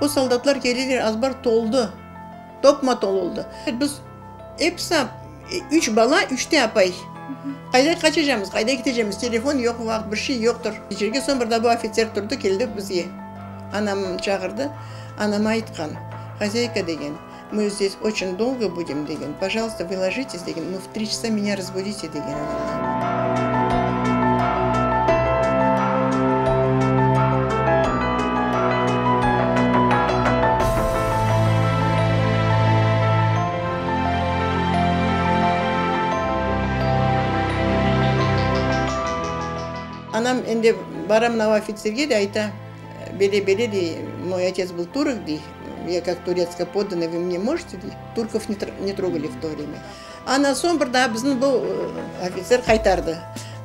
Bu soldatlar keleler, azbar toldı, topma-tol oldı. Biz episi, üç bala, üçte apay. Qayda qaçacamız, qayda ketecemiz, telefon yoq o vaqıt, bir şey yoqtır. Keçerge soñ bir daa bu ofitser turdı, keldi bizge. Anam çağırdı, anama aytqan, Hozâyka, degen, mı zdes oçün dolgo budem, degen, pojalsta, vı lojites, degen, no v tri çasa menya razbudite, degen anamğa. Anam endi bara mınav ofitserge de ayta, bele-bele, dey, moy otets byl turok, dey, ya kak turetskaya poddanaya, vı mne možete, dey, turkov ne trogали v to vremâ. Ana soñ bir daa bizni bu ofitser qaytardı.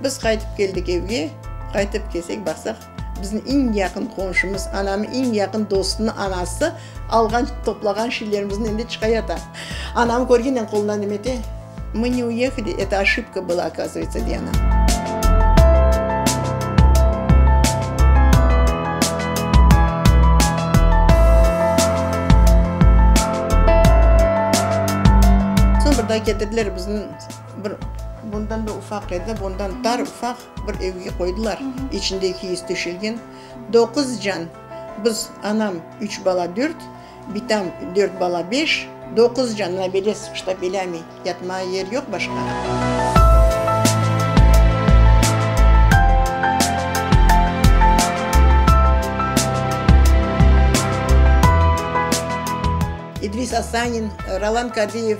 Biz qaytıp keldik evge, qaytıp kelsek, baqsaq, bizni eñ yaqın qonşumız, anamnıñ eñ yaqın dostunıñ anası alğan, toplağan şeylerimizni endi çıqayata. Anam körgenen qolundan neme ete, Mı ne uyehali, eto oşibka byla, okazıvaytsa, dey anam. Soñ bir daa ketirdiler bizni bir bundan da ufaq edi, bundan tar ufaq bir evge qoydılar, içinde kiyiz töşelgen. Doquz can, biz, anam, üç bala, dört, bitam, dört bala, beş, doquz can, mına böyle ştapelâmi, yatmağa yer yoq başqa. İdris Asanin, Rolan Kadiyev,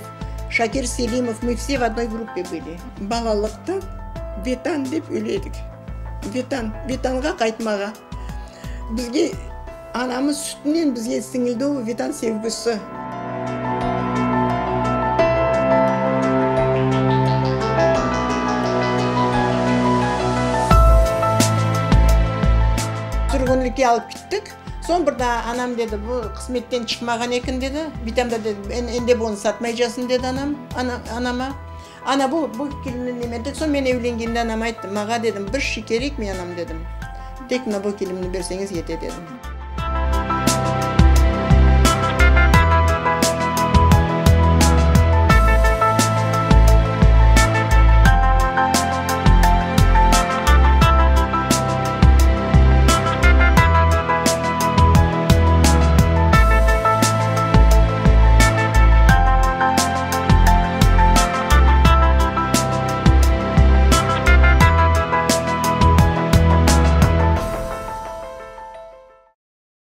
Şakir Selimov, mı vse v odnoy gruppe bıli. Balalıqta Vetan dep öle edik. Vetan, Vetanğa qaytmağa. Bizge anamız sütünen bizge siñildi o Vetan sevgisi. Sürgünlikke alıp kettik. Soñ bir daa anam dedi, bu qısmetten çıqmağan eken dedi. Bitam da dedi, endi bunı satmaycasıñ dedi anam, anama. Ana, bu, bu kilimni neme ettik. Soñ men evlengende anama ayttım, mağa dedim, bir şey kerekmey anam dedim, tek mına bu kilimni berseñiz yete dedim.